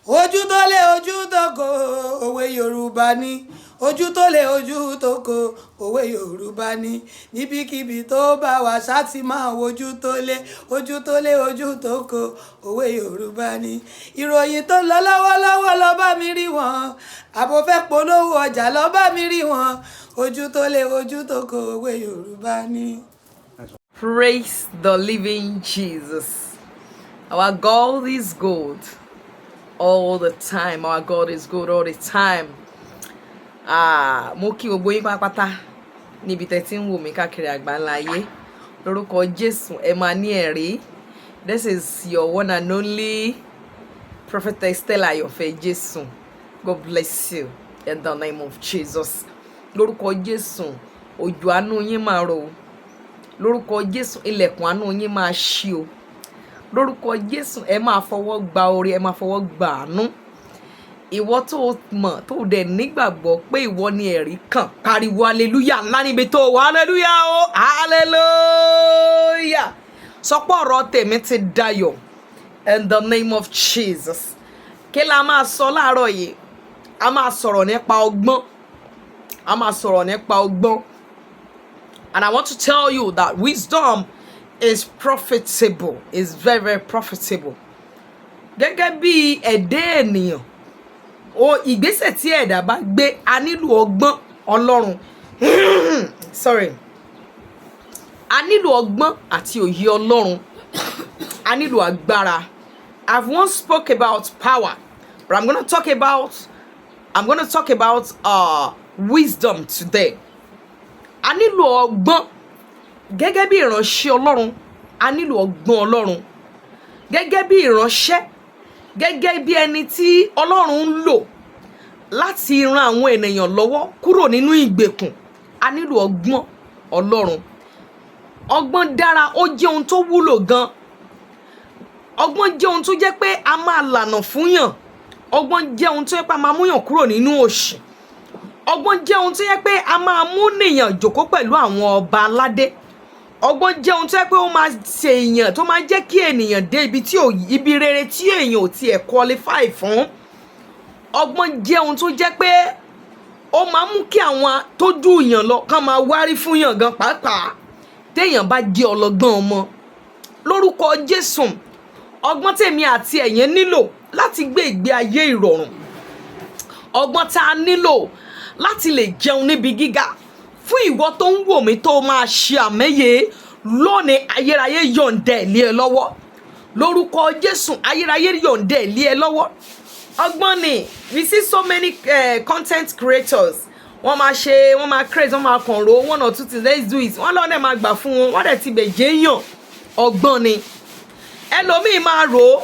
Ojú tó lé ojú tó kò, òwe Yorùbá ni. Ojú tó lé ojú tó kò, òwe Yorùbá ni. Níbikíbi tó bá wà, ṣá ti máa wojú tó lé, ojú tó lé ojú tó kò, òwe Yorùbá ni. Ìròyìn tó lọ lọ́wọ́lọ́wọ́, lọ bá mi rí wọn. Àbò fẹ́ polówó ọjà, lọ bá mi rí wọn. Ojú tó lé ojú tó kò, òwe Yorùbá ni. Praise the living Jesus. Our God is good all the time. Our God is good all the time. Ah, mo kí gbogbo yín pátápátá níbi tẹ́ tí ń wò mí káàkiri àgbáńlá ayé. Lórúkọ Jésù, ẹ máa ní ẹ̀rí. This is your one and only Prophetess Stella Ayọ̀fẹ́ Jésù. God bless you in the name of Jesus. Lórúkọ Jésù, òjò àánú yín máa rọ̀ o. Lórúkọ Jésù, ilẹ̀kùn àánú yín máa ṣí o. Lórúkọ Jésù, ẹ máa fọwọ́ gba orí, ẹ máa fọwọ́ gba àánú. Ìwọ tó o mọ̀, tó o dẹ̀ nígbàgbọ́ pé ìwọ ni ẹ̀rí kàn, pariwo hallelujah ńlá níbi tó o wà. Hallelujah o, hallelujah. Sọ pé ọ̀rọ̀ tèmi ti dayọ̀ in the name of Jesus. Kí la máa sọ láàárọ̀ yìí? A máa sọ̀rọ̀ nípa ọgbọ́n. A máa sọ̀rọ̀ nípa ọgbọ́n. And I want to tell you that wisdom is profitable, is very, very profitable. Gẹ́gẹ́ bí ẹ̀dá ènìyàn, o ìgbésẹ̀ tí ẹ̀dá bá gbé, a nílò ọgbọ́n Ọlọ́run. Sorry. A nílò ọgbọ́n àti òye Ọlọ́run. A nílò agbára. I've once spoke about power, but I'm gonna talk about wisdom today. A nílò ọgbọ́n gẹ́gẹ́ bí ìránṣẹ́ Ọlọ́run. A nílò ọgbọ́n Ọlọ́run gẹ́gẹ́ bí ìránṣẹ́, gẹ́gẹ́ bí ẹni tí Ọlọ́run ń lò láti ran àwọn ènìyàn lọ́wọ́ kúrò nínú ìgbèkùn. A nílò ọgbọ́n Ọlọ́run. Ọgbọ́n dára, ó jẹ́ ohun tó wúlò gan. Ọgbọ́n jẹ́ ohun tó jẹ́ pé a máa lànà fún yàn. Ọgbọ́n jẹ́ ohun tó jẹ́ pé a máa múyàn kúrò nínú òṣì. Ọgbọ́n jẹ́ ohun tó jẹ́ pé a máa mú nìyàn jòkó pẹ̀lú àwọn ọba aládé. Ọgbọ́n jẹ́ ohun tó jẹ́ pé ó máa ṣe èèyàn, tó máa jẹ́ kí ènìyàn dé ibi tí ò, ibi rere tí èèyàn ò tiẹ̀ qualify fún. Ọgbọ́n jẹ́ ohun tó jẹ́ pé ó máa mú kí àwọn tó jù yàn lọ kán máa wárí fún yàn gan pàápàá, téèyàn bá jẹ́ ọlọ́gbọ́n ọmọ. Lórúkọ Jésù, ọgbọ́n tèmi àti ẹ̀yin nílò láti gbé ìgbé ayé ìrọ̀rùn, ọgbọ́n tá a nílò láti lè jẹun níbi gíga, fún ìwọ tó ń wò mí tó máa ṣe àmẹ́yẹ lónìí, ayérayé yọ̀ǹda ẹ̀ lé ẹ lọ́wọ́. Lórúkọ Jésù, ayérayé yọ̀ǹda ẹ̀ lé ẹ lọ́wọ́. Ọgbọ́n ni. We see so many content creators. Wọ́n máa ṣe, wọ́n máa create, wọ́n máa kàn ro one or two things, "Let's do it." Wọ́n lọ́ọ́ dẹ̀ máa gbà fún wọn, wọ́n dẹ̀ ti bẹ̀ jẹ́yàn. Ọgbọ́n ni. Ẹlòmíì máa rò ó,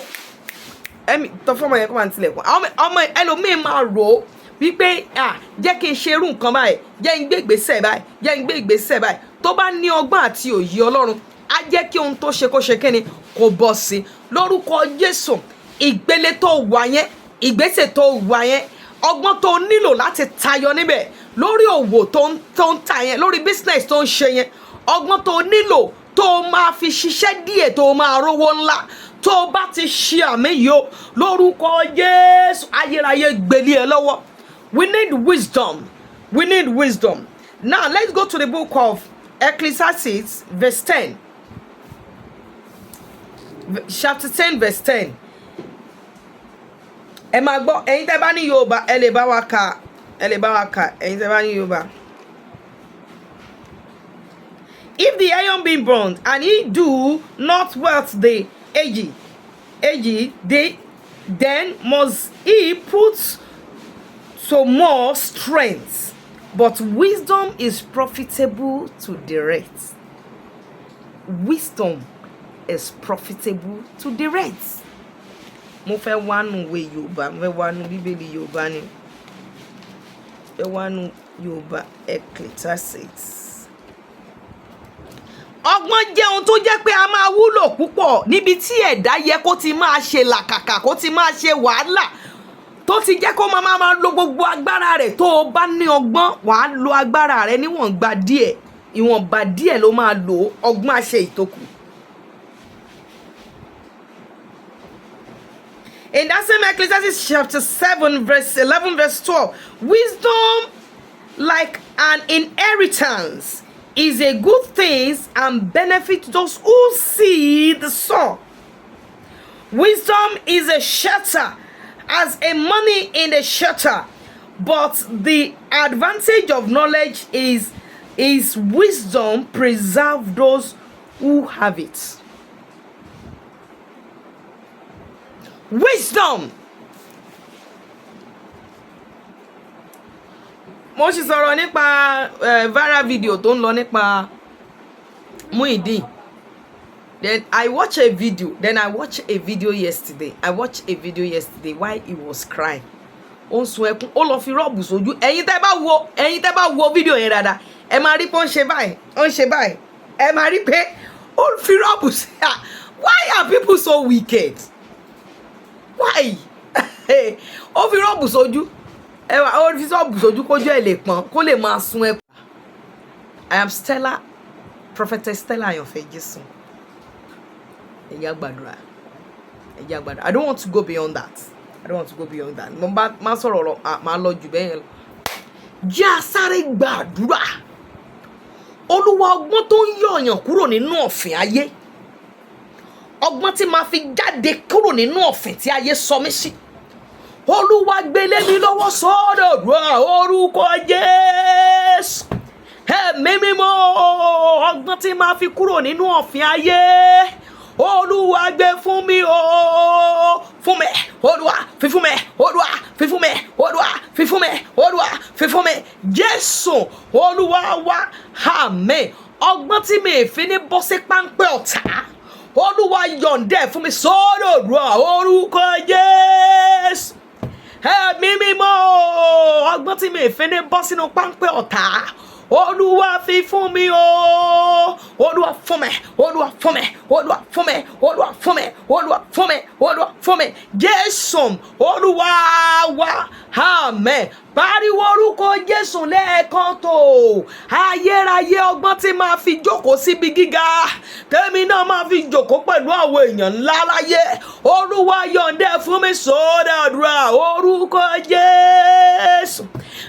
ẹ̀mí tọ́ fọ́mọ yẹn kó máa tilẹ̀kùn ọmọ. Ẹlòmíì máa rò ó wípé, "Ah, jẹ́ kí n ṣe irú nǹkan báyìí, jẹ́ n gbé ìgbésẹ̀ báyìí, jẹ́ n gbé ìgbésẹ̀ báyìí." Tó bá ní ọgbọ́n àti òye Ọlọ́run, á jẹ́ kí ohun tó ṣe kó ṣe kíni, kó bọ́ sí. Lórúkọ Jésù, ìgbélé tó wà yẹn, ìgbésẹ̀ tó wà yẹn, ọgbọ́n tó nílò láti tayọ níbẹ̀, lórí òwò tó ń ta yẹn, lórí business tó ń ṣe yẹn, ọgbọ́n tó nílò tó máa fi ṣiṣẹ́ díẹ̀ tó máa rówó ńlá, tó bá ti ṣe àmì yìí o, lórúkọ Jésù, ayérayé gbélé ẹ lọ́wọ́. We need wisdom. We need wisdom. Now let's go to the book of Ecclesiastes, verse 10, chapter 10 verse 10. Ẹ máa gbọ́, ẹ̀yin tẹ́ bá ní Yorùbá, ẹ lè bá wa kà, ẹ lè bá wa kà, ẹ̀yin tẹ́ bá ní Yorùbá. If the iron be burned and he do not wet the edge, then must he put to more strength. But wisdom is profitable to direct. Wisdom is profitable to direct. Mo fẹ́ wá nù ìwé Yorùbá, mo fẹ́ wá nù Bíbélì Yorùbá ni. Fẹ́ wá nù Yorùbá, Ecclesiastes. Ọgbọ́n jẹ́ ohun tó jẹ́ pé a máa wúlò púpọ̀ níbi tí ẹ̀dá yẹ kó ti máa ṣe làkàkà, kó ti máa ṣe wàhálà, tó ti jẹ́ kó máa lo gbogbo agbára rẹ̀. Tó o bá ní ọgbọ́n, wàá lo agbára rẹ̀ níwọ̀nba díẹ̀. Ìwọ̀nba díẹ̀ ló máa lò ó, ọgbọ́n á ṣe ìtókù. In that same Ecclesiastes chapter 7, verse 11, verse 12, wisdom like an inheritance is a good thing and benefit those who see the sun. Wisdom is a shelter, as a money in a shelter. But the advantage of knowledge is wisdom preserve those who have it. Wisdom. Mo sì sọ̀rọ̀ nípa viral video tó ń lọ nípa Muyideen. Then I watch a video. Then I watch a video yesterday. I watched a video yesterday while he was crying. Ó ń sun ẹkún, ó lọ fi rọ́ọ̀bù sójú. Ẹ̀yin tẹ́ bá wo fídíò yẹn dáadáa, ẹ máa rí pé ó ń ṣe báyìí, ó ń ṣe báyìí. Ẹ máa rí pé ó fi rọ́ọ̀bù sí. Why are people so wicked? Why? Ó fi rọ́ọ̀bù sójú. Ẹ wá, ó fi rọ́ọ̀bù sójú kójú ẹ̀ lè pọ́n, kó lè máa sun ẹkún. I am Stella, Prophetess Stella Ayanfe Jesu. Ẹ jẹ́ á gbàdúrà. Ẹ jẹ́ á gbàdúrà. I don't want to go beyond that. I don't want to go beyond that. Mo bá má sọ̀rọ̀ lọ, máa lọ jù bẹ́ẹ̀ yẹn lọ. Jẹ́ a sáré gbàdúrà. Olúwa, ọgbọ́n tó ń yọ̀yàn kúrò nínú ọ̀fìn ayé. Ọgbọ́n tí máa fi jáde kúrò nínú ọ̀fìn tí ayé sọ mí sí. Olúwa gbélé mi lọ́wọ́ sọ́dọ̀ àdúrà orúkọ Jésù. Ẹ̀mí mímọ́, ọgbọ́n tí máa fi kúrò nínú ọ̀fìn ayé. Olúwa gbé fún mi o, fún mi, Olúwa fi fún mi, Olúwa fi fún mi, Olúwa fi fún mi, Olúwa fi fún mi, Jésù Olúwa wa, àmín. Ọgbọ́n tí mi fi ní bọ́ sí páńpẹ́ ọ̀tá, Olúwa yọ̀ǹdẹ̀ fún mi sọ́dọ̀ àdúrà orúkọ Jésù. Ẹ̀mí mímọ́, ọgbọ́n tí mi fi ní bọ́ sínú páńpẹ́ ọ̀tá, Olúwa fi fún mi o. Olúwa fún mi, Olúwa fún mi, Olúwa fún mi, Olúwa fún mi, Olúwa fún mi, Olúwa fún mi, Jésù Olúwa wa, àmín. Pariwo orúkọ Jésù lẹ́ẹ̀kan tó. Ayérayé, ọgbọ́n tí máa fi jókòó síbi gíga, tèmi náà máa fi jókòó pẹ̀lú àwọn èèyàn ńlá láyé, Olúwa yọ̀ǹdẹ̀ fún mi sódà àdúrà orúkọ Jésù.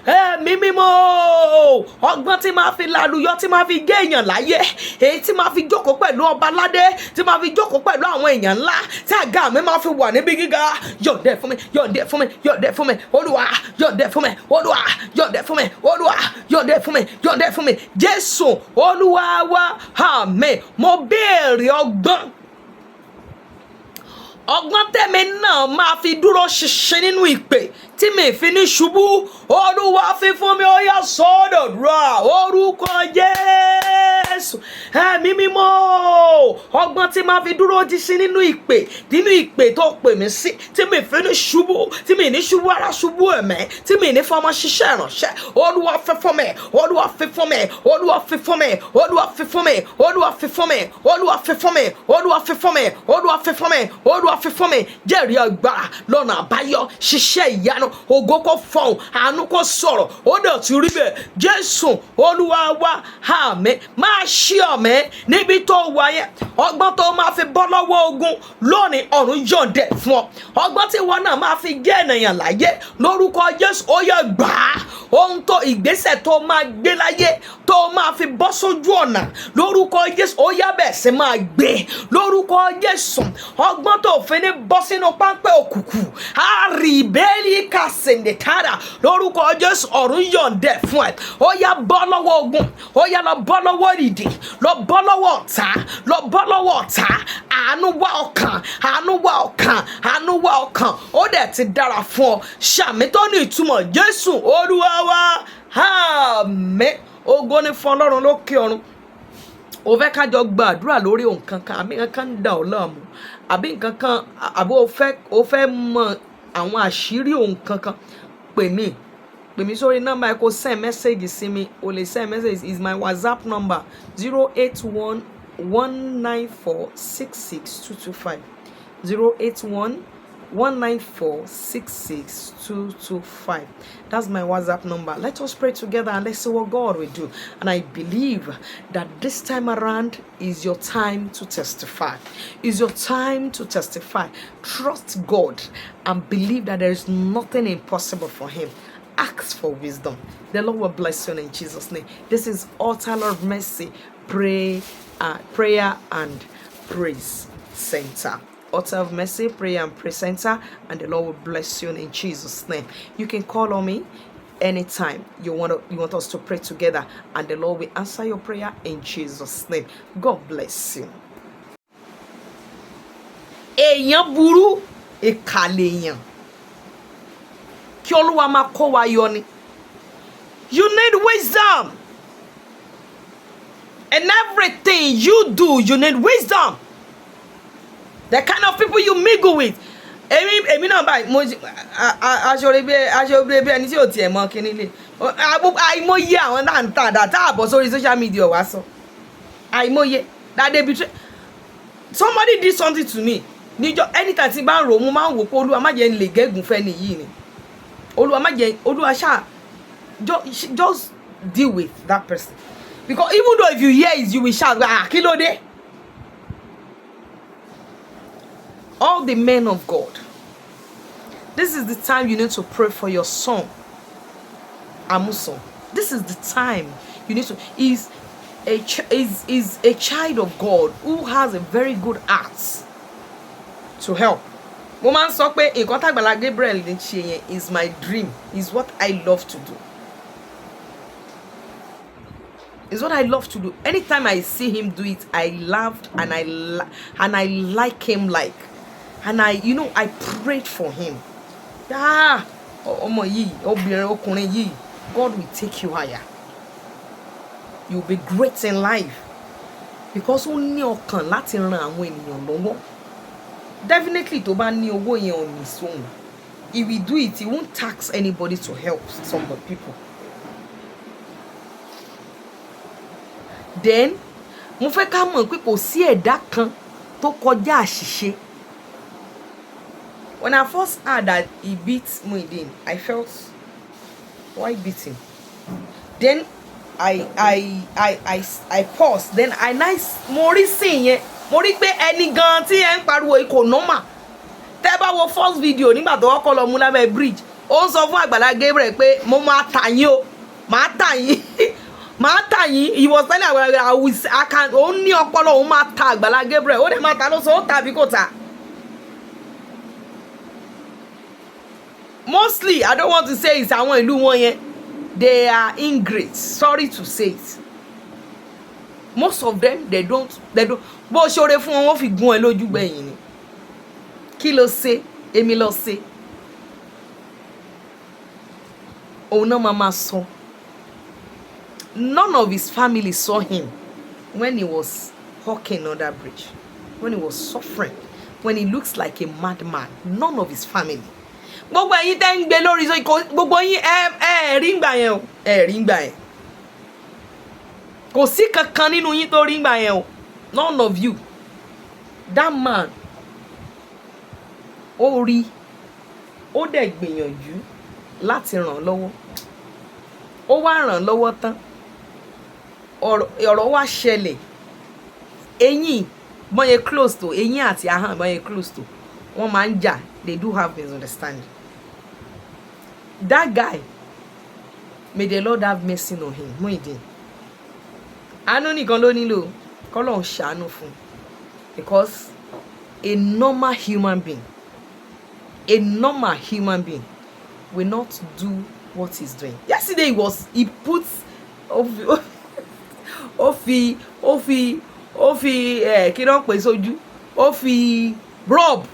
Ẹ̀mí mímọ́, ọgbọ́n tí máa fi lálùyọ, tí máa fi gé èèyàn láyé, èyí tí máa fi jókòó pẹ̀lú ọba ládé, tí máa fi jókòó pẹ̀lú àwọn èèyàn ńlá, tí àga mi máa fi wà níbi gíga, yọ̀ǹdẹ̀ fún mi, yọ̀ǹdẹ̀ fún mi, yọ̀ǹdẹ̀ fún mi, Olúwa yọ̀ǹdẹ̀ fún mi, Olúwa yọ̀ǹdẹ̀ fún mi, Olúwa yọ̀ǹdẹ̀ fún mi, yọ̀ǹdẹ̀ fún mi, Jésù Olúwa wa, àmín. Mo béèrè ọgbọ́n, ọgbọ́n tẹ̀mí náà máa fi dúró ṣinṣin nínú ìpè tí mi fi ní ṣubú, Olúwa fi fún mi. Ó yá, sọ́dọ̀ dúrà orúkọ Jésù. Ẹ̀mí mímọ́, ọgbọ́n tí máa fi dúró ṣinṣin nínú ìpè tó pè mí sí, tí mi fi ní ṣubú, tí mi ní ṣubú ara, ṣubú ẹ̀mẹ́, tí mi ní fọmọ ṣiṣẹ́ ìránṣẹ́, Olúwa fi fún mi, Olúwa fi fún mi, Olúwa fi fún mi, Olúwa fi fún mi, Olúwa fi fún mi, Olúwa fi fún mi, Olúwa fi fún mi, Olúwa fi fún mi, Olúwa fi fún mi. Jẹ́rìí agbára lọ́nà àbáyọ, ṣiṣẹ́ ìyanu, ògo kò fọhùn, àánú kò sọ̀rọ̀. Ó dẹ̀ ti rí bẹ́ẹ̀, Jésù Olúwa wa, àmín. Máa ṣí ọ̀mẹ́ níbi tó wà yẹn. Ọgbọ́n tó máa fi bọ́ lọ́wọ́ ogun lónìí, ọ̀run yọ̀ǹdẹ̀ fún ọ. Ọgbọ́n tí wọn náà máa fi jẹ́ ènìyàn láyé, lórúkọ Jésù, ó yẹ gbà á. Ohun tó ìgbésẹ̀ tó máa gbé láyé, tó máa fi bọ́ sójú ọ̀nà, lórúkọ Jésù, ó yá, bẹ̀ sí máa gbé lórúkọ Jésù. Ọgbọ́n tó fi ní bọ́ sínú páńpẹ́ òkùnkùn, àríbẹ́lì kàsìndìkàrà, lórúkọ Jésù, ọ̀run yọ̀ǹdẹ̀ fún ẹ. Ó yá, bọ́ lọ́wọ́ ogun. Ó yá, lọ bọ́ lọ́wọ́ ìdè, lọ bọ́ lọ́wọ́ ọ̀tá, lọ bọ́ lọ́wọ́ ọ̀tá. Àánú wá ọkàn, àánú wá ọkàn, àánú wá ọkàn. Ó dẹ̀ ti dára fún ọ. Ṣàmì tó ní ìtumọ̀, Jésù Olúwa wa, àmín. Ògo ni fún Ọlọ́run lókè ọ̀run. O fẹ́ ká jọ gbàdúrà lórí nǹkan kan, àbí nǹkan kan ń dà ọ́ láàmú, àbí nǹkan kan, àbí o fẹ́ mọ àwọn àṣírí nǹkan kan, pè mí, pè mí sórí nọ́mbà ẹ, kó send message sí mi. O lè send message, is my WhatsApp number 08119466225, 081. 194 66225. That's my WhatsApp number. Let us pray together and let's see what God will do. And I believe that this time around is your time to testify. Is your time to testify. Trust God and believe that there is nothing impossible for Him. Ask for wisdom. The Lord will bless you in Jesus' name. This is Altar of Mercy Prayer and Praise Center. Altar of Mercy Prayer and Praise Center, and the Lord will bless you in Jesus' name. You can call on me anytime you want us to pray together, and the Lord will answer your prayer in Jesus' name. God bless you. Èèyàn burú, ìkà lèèyàn. Kí Olúwa máa kó wa yọ ni. You need wisdom. In everything you do, you need wisdom. The kind of people you mingle with. Èmi náà báyìí, mo aṣọ bí ẹni tí ò tiẹ̀ mọ kíní lè àìmọye àwọn náà ń tà dà tá àbọ̀ sórí social media wá sọ àìmọye that they betray. Somebody did something to me níjọ́. Anytime tí n bá ń rò ó, mo máa ń wò pé Olúwa, má jẹ́ n lè gégùn fẹ́ nìyí ni. Olúwa, má jẹ́. Olúwa ṣáà just deal with that person, because even though if you hear it, you will shout, "Ah, kí ló dé?" All the men of God, this is the time you need to pray for your son Amusan. This is the time you need to is a child of God who has a very good heart to help. Mo máa ń sọ pé nǹkan t'Àgbàlá Gabriel ń ṣe yẹn is my dream, is what I love to do, is what I love to do. Anytime I see him do it, I laughed and I like him, like, and I you know I prayed for him. Ah, ọmọ yìí, obìnrin, ọkùnrin yìí, God will take you higher. You will be great in life, because ó ní ọkàn láti ran àwọn ènìyàn lọ́wọ́. Definitely, tó bá ní owó yẹn on his own, he will do it. He won't tax anybody to help some people. Then mo fẹ́ ká mọ̀ pé kò sí ẹ̀dá kan tó kọjá àṣìṣe. When I first heard that he beat Muideen, I felt, "Why beat him?" Then I paused. Then I nice mo rí sí yẹn, mo rí pé ẹni gan tí ẹ ń pariwo yìí kò normal. Tẹ́ bá wo first video nígbà tó kọ́kọ́ lọ mú lábẹ́ bridge, ó ń sọ fún Àgbàlá Gabriel pé mo máa tà yín o, máa tà yín, máa tà yín. He was telling Àgbàlá Gabriel, "I will, I can." Òun ní ọpọlọ, òun máa ta Àgbàlá Gabriel. Ó dẹ̀ máa ta ló sọ, ó tàbí kò ta. Mostly, I don't want to say it's àwọn ìlú wọn yẹn, they are ingrates, sorry to say it. Most of them, they don't. Bó ṣoore fún wọn, wọ́n fi gún ẹ lójú gbẹ̀yìn ni. Kí ló ṣe? Èmi lọ ṣe òun náà máa máa sọ. None of his family saw him when he was hawking on that bridge, when he was suffering, when he looks like a madman. None of his family. Gbogbo ẹ̀yin tẹ́ ń gbé lórí gbogbo yín, ẹ rí ngbà yẹn o, ẹ rí ngbà yẹn. Kò sí kankan nínú yín tó rí ngbà yẹn o, none of you. That man, ó rí, ó dẹ̀ gbìyànjú láti ràn án lọ́wọ́. Ó wá ràn án lọ́wọ́ tán, ọ̀rọ̀ wá ṣẹlẹ̀. Eyín bọ́n yẹn close to eyín àti ahọ́n bọ́n yẹn close to, wọ́n máa ń jà. They do have misunderstanding. That guy, may the Lord have mercy on him. Muyideen, àánú nìkan ló nílò kọ́lọ́run ṣàánú fún un, because a normal human being, a normal human being will not do what he's doing. Yesterday he put ó fi ẹ kí ló ń pè sójú, ó fi rub.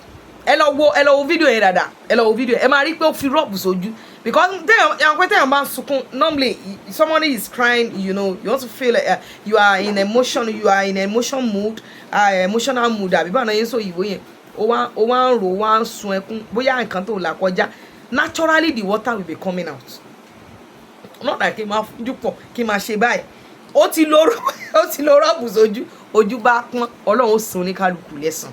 Ẹ lọ wo fídíò yẹn dáadáa. Ẹ lọ wo fídíò yẹn, ẹ máa rí pé ó fi rub sójú, because téèyàn pé téèyàn bá ń sunkún, normally somebody is crying, you want to feel you are in emotion, you are in emotion mood, emotional mood, àbí báwọn yẹn sọ ìwé yẹn. Ó wá ń rò, ó wá ń sun ẹkún, bóyá nǹkan tó là kọjá. Naturally, the water will be coming out, not like kí n máa fojú pọ̀, kí n máa ṣe báyìí. Ó ti lo rub sójú, ojú bá pọ́n. Ọlọ́run ó san oníkálukú lẹ́san.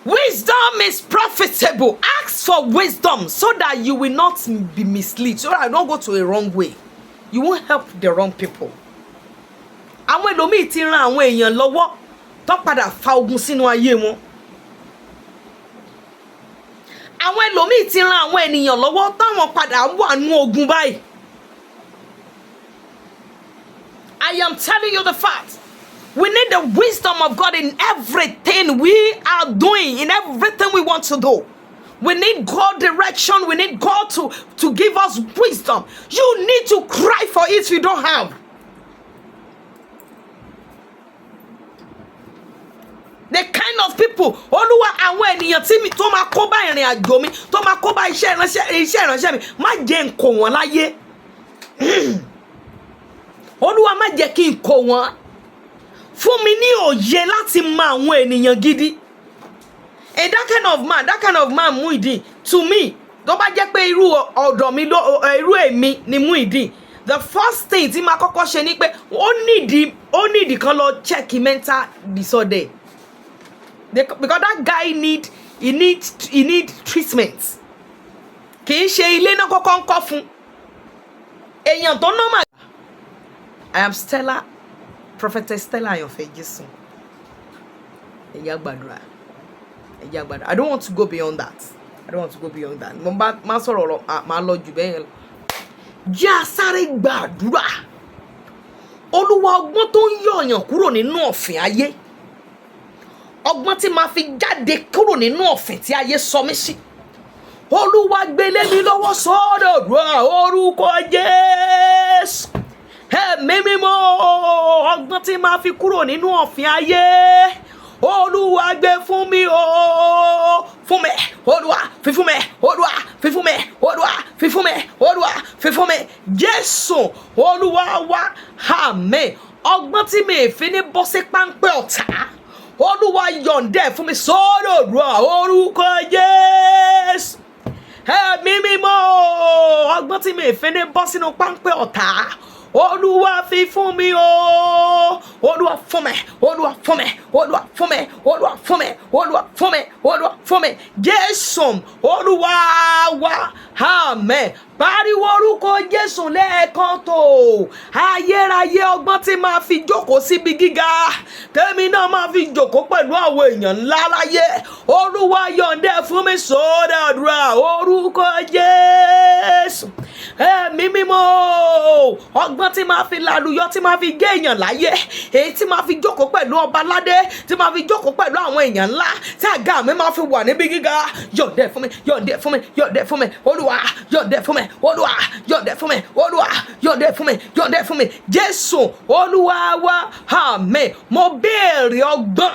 Wisdom is profitable. Ask for wisdom so that you will not be misled, so that you don't go to a wrong way. You won't help the wrong people. Àwọn ẹlòmíì ti ran àwọn èèyàn lọ́wọ́ tó padà fa ogun sínú ayé wọn. Àwọn ẹlòmíì ti ran àwọn ènìyàn lọ́wọ́ táwọn padà wà nú ogun báyìí. I am telling you the fact. We need the wisdom of God in everything we are doing, in everything we want to do. We need God direction. We need God to give us wisdom. You need to cry for it if you don't have. The kind of people, Olúwa, àwọn ènìyàn tí mi tó máa kó bá ìrìn àjò mi, tó máa kó bá iṣẹ́ ìránṣẹ́ mi, má jẹ́ n kó wọn láyé. Olúwa, má jẹ́ kí n kó wọn. Fún mi ní òye láti mọ àwọn ènìyàn gidi. And that kind of man, Muideen, to me, tó bá jẹ́ pé irú ọ̀dọ̀ mi ló irú èmi ni Muideen, the first thing tí máa kọ́kọ́ ṣe ni pé ó nídìí kan lọ check mental disorder. Because that guy need he need he need treatment. Kì í ṣe ilé náà kọ́kọ́ ń kọ́ fún èèyàn tó normal. I am Stella, Prophetess Stella Ayanfe Jesu. Ẹ jẹ́ á gbàdúrà. Ẹ jẹ́ á gbàdúrà. I don't want to go beyond that. I don't want to go beyond that. Mo bá má sọ̀rọ̀ lọ, máa lọ jù bẹ́ẹ̀ yẹn lọ. Jẹ́ a sáré gbàdúrà. Olúwa, ọgbọ́n tó ń yọ̀yàn kúrò nínú ọ̀fìn ayé. Ọgbọ́n tí máa fi jáde kúrò nínú ọ̀fìn tí ayé sọ mí sí. Olúwa, gbélé mi lọ́wọ́ sọ́dọ̀ àdúrà, orúkọ Jésù. Ẹ̀mí mímọ́, ọgbọ́n tí máa fi kúrò nínú ọ̀fìn ayé. Olúwa, gbé fún mi o. Fún mi, Olúwa, fi fún mi, Olúwa, fi fún mi, Olúwa, fi fún mi, Olúwa, fi fún mi. Jésù Olúwa wa, àmín. Ọgbọ́n tí mi fi ní bọ́ sí páńpẹ́ ọ̀tá. Olúwa, yọ̀ǹdẹ̀ fún mi sọ́dọ̀ àdúrà, orúkọ Jésù. Ẹ̀mí mímọ́, ọgbọ́n tí mi fi ní bọ́ sínú páńpẹ́ ọ̀tá. Olúwa, fi fún mi o. Olúwa, fún mi, Olúwa, fún mi, Olúwa, fún mi, Olúwa, fún mi, Olúwa, fún mi, Olúwa, fún mi. Jésù Olúwa wa, àmín. Pariwo orúkọ Jésù lẹ́ẹ̀kan tó. Ayérayé, ọgbọ́n tí máa fi jókòó síbi gíga, tèmi náà máa fi jókòó pẹ̀lú àwọn èèyàn ńlá láyé. Olúwa, yọ̀ǹdẹ̀ fún mi sódà àdúrà, orúkọ Jésù. Ẹ̀mí mímọ́, ọgbọ́n tí máa fi lálùyọ, tí máa fi gé èèyàn láyé, èyí tí máa fi jókòó pẹ̀lú ọba ládé, tí máa fi jókòó pẹ̀lú àwọn èèyàn ńlá, tí àga mi máa fi wà níbi gíga, yọ̀ǹdẹ̀ fún mi, yọ̀ǹdẹ̀ fún mi, yọ̀ǹdẹ̀ fún mi. Olúwa, yọ̀ǹdẹ̀ fún mi. Olúwa, yọ̀ǹdẹ̀ fún mi. Olúwa, yọ̀ǹdẹ̀ fún mi, yọ̀ǹdẹ̀ fún mi. Jésù Olúwa wa, àmín. Mo béèrè ọgbọ́n,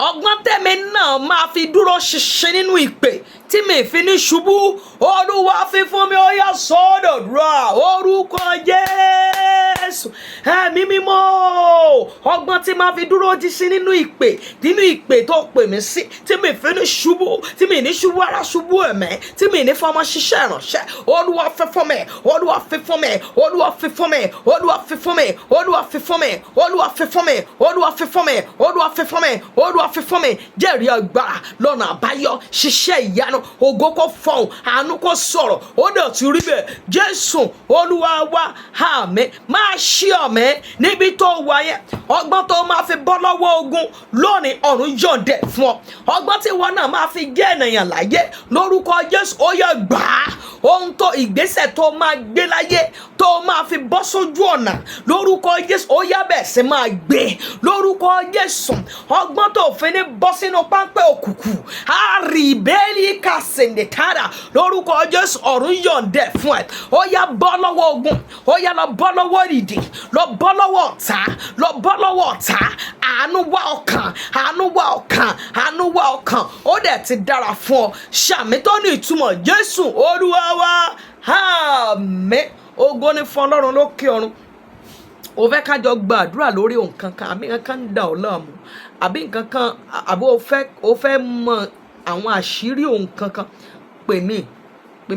ọgbọ́n tẹ̀mí náà máa fi dúró ṣinṣin nínú ìpè tí mi fi ní ṣubú. Olúwa, fi fún mi. Ó yá, sọ́dọ̀ dúrà, orúkọ Jésù. Ẹ̀mí mímọ́, ọgbọ́n tí máa fi dúró ṣinṣin nínú ìpè tó pè mí sí, tí mi fi ní ṣubú, tí mi ní ṣubú ara, ṣubú ẹ̀mẹ́, tí mi ní fọmọ ṣiṣẹ́ ìránṣẹ́. Olúwa, fi fún mi. Olúwa, fi fún mi. Olúwa, fi fún mi. Olúwa, fi fún mi. Olúwa, fi fún mi. Olúwa, fi fún mi. Olúwa, fi fún mi. Olúwa, fi fún mi. Olúwa, fi fún mi. Jẹ́rìí agbára lọ́nà àbáyọ, ṣiṣẹ́ ìyanu, ògo kó fọhùn, àánú kó sọ̀rọ̀. Ó dẹ̀ ti rí bẹ́ẹ̀. Jésù Olúwa wa, àmín. Máa ṣí ọ̀mẹ́ níbi tó wà yẹn. Ọgbọ́n tó máa fi bọ́ lọ́wọ́ ogun lónìí, ọ̀run yọ̀ǹdẹ̀ fún ọ. Ọgbọ́n tí wọn náà máa fi jẹ́ ènìyàn láyé, lórúkọ Jésù, ó yẹ gbà á. Ohun tó ìgbésẹ̀ tó máa gbé láyé tó máa fi bọ́ sójú ọ̀nà, lórúkọ Jésù, ó yá, bẹ̀ sí máa gbé lórúkọ Jésù. Ọgbọ́n tó fi ní bọ́ sínú páńpẹ́ òkùnkùn, àríbẹ́lì kàsìndìtàrà, lórúkọ Jésù, ọ̀run yọ̀ǹdẹ̀ fún ẹ. Ó yá, bọ́ lọ́wọ́ ogun. Ó yá, lọ bọ́ lọ́wọ́ ìdì, lọ bọ́ lọ́wọ́ ọ̀tá, lọ bọ́ lọ́wọ́ ọ̀tá. Àánú wá ọkàn, àánú wá ọkàn, àánú wá ọkàn. Ó dẹ̀ ti dára fún ọ. Ṣàmì tó ní ìtumọ̀. Jésù Olúwa wa, àmín. Ògo ni fún Ọlọ́run lókè ọ̀run. O fẹ́ ká jọ gbàdúrà lórí nǹkan kan, àbí nǹkan kan ń dà ọ́ láàmú, àbí nǹkan kan, àbí o fẹ́ mọ àwọn àṣírí nǹkan kan, pè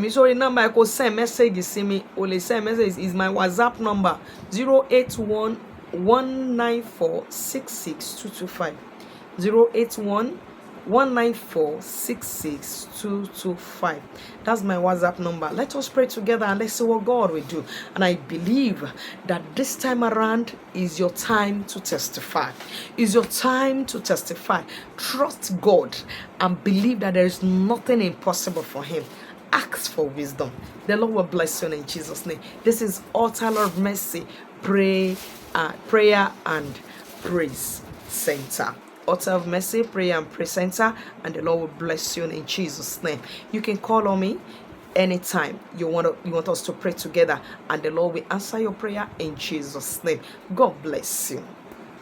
mí sórí nọ́mbà ẹ, kó send message sí mi. O lè send message, is my WhatsApp number, 08119466225. 081 194 66225. That's my WhatsApp number. Let us pray together and let's see what God will do. And I believe that this time around is your time to testify. Is your time to testify. Trust God and believe that there is nothing impossible for Him. Ask for wisdom. The Lord will bless you in Jesus' name. This is Altar of Mercy, Prayer and Praise Center. Altar of Mercy, Prayer and Praise Center, and the Lord will bless you in Jesus' name. You can call on me anytime you want us to pray together, and the Lord will answer your prayer in Jesus' name. God bless you.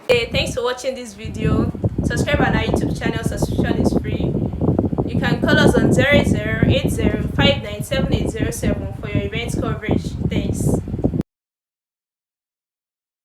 Hey, thanks for watching this video. Subscribe on our YouTube channel.